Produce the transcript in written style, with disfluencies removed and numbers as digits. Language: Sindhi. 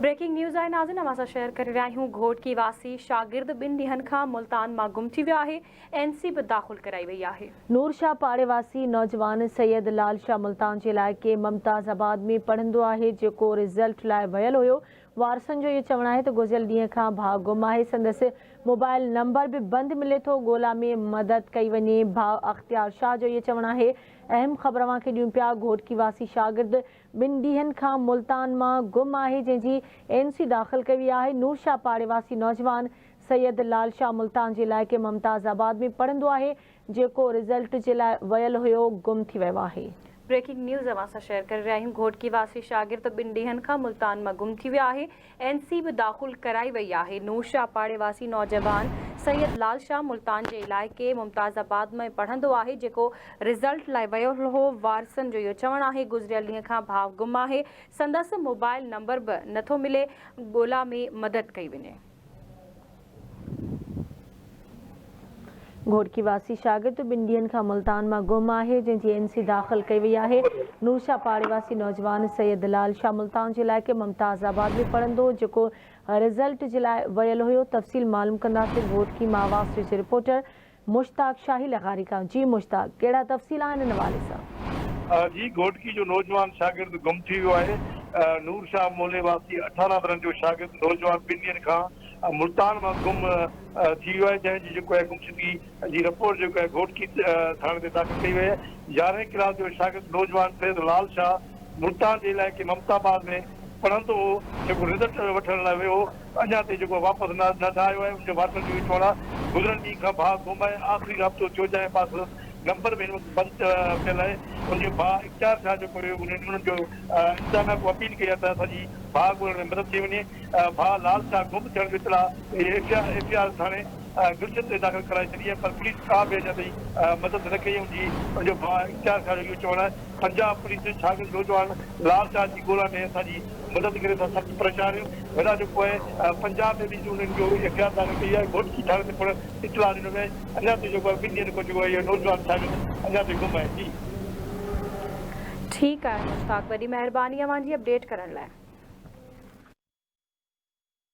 بريڪنگ نيوز آهي ناظرين اوهان سان شيئر ڪري رهيا آهيون گهوٽڪي واسي شاگرد ٻن ڏينهن کان ملتان مان گم ٿي ويو آهي اين سي به داخل ڪرائي وئي آهي. نور شاهه پاڙي واسي نوجوان سيد لال شاهه ملتان جي علائقي ممتاز آباد ۾ پڙهندو آهي جيڪو رزلٽ لاء ويل هيو وارثن جو اهو چوڻ آهي ته گذريل ڏينهن کان ڀاء گم آهي سندس موبائل نمبر به بند ملي ٿو ڳولا ۾ مدد ڪئي وڃي ڀاء اختيار شاهه جو اهو چوڻ آهي اهم خبر اوهان کي ڏيون پيا گهوٽڪي واسي شاگرد ٻن ڏينهن کان ملتان مان گم آهي جنهن جي اين سي داخل ڪئي وئي آهي نور شاهه پاڙي واسي نوجوان سيد لال شاهه ملتان جي علائقي ممتاز آباد ۾ پڙهندو آهي جيڪو رزلٽ جي لاء ويل هيو گم ٿي ويو آهي. بريڪنگ نيوز اوهان سان شيئر ڪري رهيا آهيون گهوٽڪي واسي شاگرد ٻن ڏينهن کان ملتان مان گم ٿي ويو آهي اين سي به داخل ڪرائي وئي آهي. نور شاهه پاڙي واسي نوجوان سيد لال شاهه ملتان جي علائقي ممتاز آباد ۾ پڙهندو آهي جيڪو رزلٽ لاء ويو هو وارثن جو اهو چوڻ آهي گذريل ڏينهن کان ڀاء گم آهي سندس موبائل نمبر به نٿو ملي ڳولا ۾ مدد ڪئي وڃي. گهوٽڪي واسي شاگرد ٻن ڏينهن کان ملتان مان گم آهي، جنهن جي اين سي داخل ڪئي وئي آهي. نورشاهه پاڙي واسي نوجوان سيد لال شاهه ملتان جي علائقي ممتاز آباد ۾ پڙهندو هو، جيڪو رزلٽ جي لاء ويل هيو. تفصيل معلوم ڪنداسين گهوٽڪي مان آواز ٽي جي رپورٽر مشتاق شاهي لغاري کان. جي مشتاق ڪهڙا تفصيل آهن ان حوالي سان؟ جي گهوٽڪي جو نوجوان شاگرد گم ٿي ويو آهي. نور شاهه محلي واسي 18 ورهين جو شاگرد نوجوان ٻن ڏينهن کان ملتان مان گم ٿي ويو آهي جنهن جي جيڪو آهي گمشدگي جي رپورٽ جيڪو آهي گهوٽڪي ٿاڻي تي داخل ڪئي وئي آهي. يارهين ڪلاس جو شاگرد نوجوان سيد لال شاهه ملتان جي علائقي ممتا آباد ۾ پڙهندو هو جيڪو رزلٽ وٺڻ لاء ويو هو اڃا تائين جيڪو واپس نه نه آيو آهي ان جي وارثن جو اهو چوڻ آهي گذريل ڏينهن کان ڀاء گم آهي آخري رابطو ٿيو جنهن بعد سندس نمبر به هن وقت بند پيل آهي ان جو ڀاء اختيار شاهه جيڪو هيو انهن جو انتظاميا کان اپيل ڪئي آهي ته اسان جي ڀاء ڳولڻ ۾ مدد ڪئي وڃي ڀاء لال شاهه گم ٿيڻ جو اطلاع ايف I R ٿاڻي گلشن تي داخل ڪرائي ڇڏي آهي پر پوليس ڪا به اڃا تائين مدد نه ڪئي ان جي ان جو ڀاء اختيار شاهه جو اهو چوڻ آهي پنجاب پوليس شاگرد نوجوان لال شاهه جي ڳولا ۾ اسان جي مدد ڪري اسان سخت پريشان آهيون وڏا جو پوء پنجاب ۾ به انهن جو ايف I R داخل ڪئي آهي گهوٽڪي ٿاڻي تي پڻ اطلاع ڏنو ويو آهي اڃا تائين جيڪو آهي ٻن ڏينهن کان جيڪو آهي اهو نوجوان شاگرد اڃا تائين گم آهي جي. ٺيڪ آهي مشتاق وڏي مهرباني اوهان جي اپڊيٽ ڪرڻ لاء.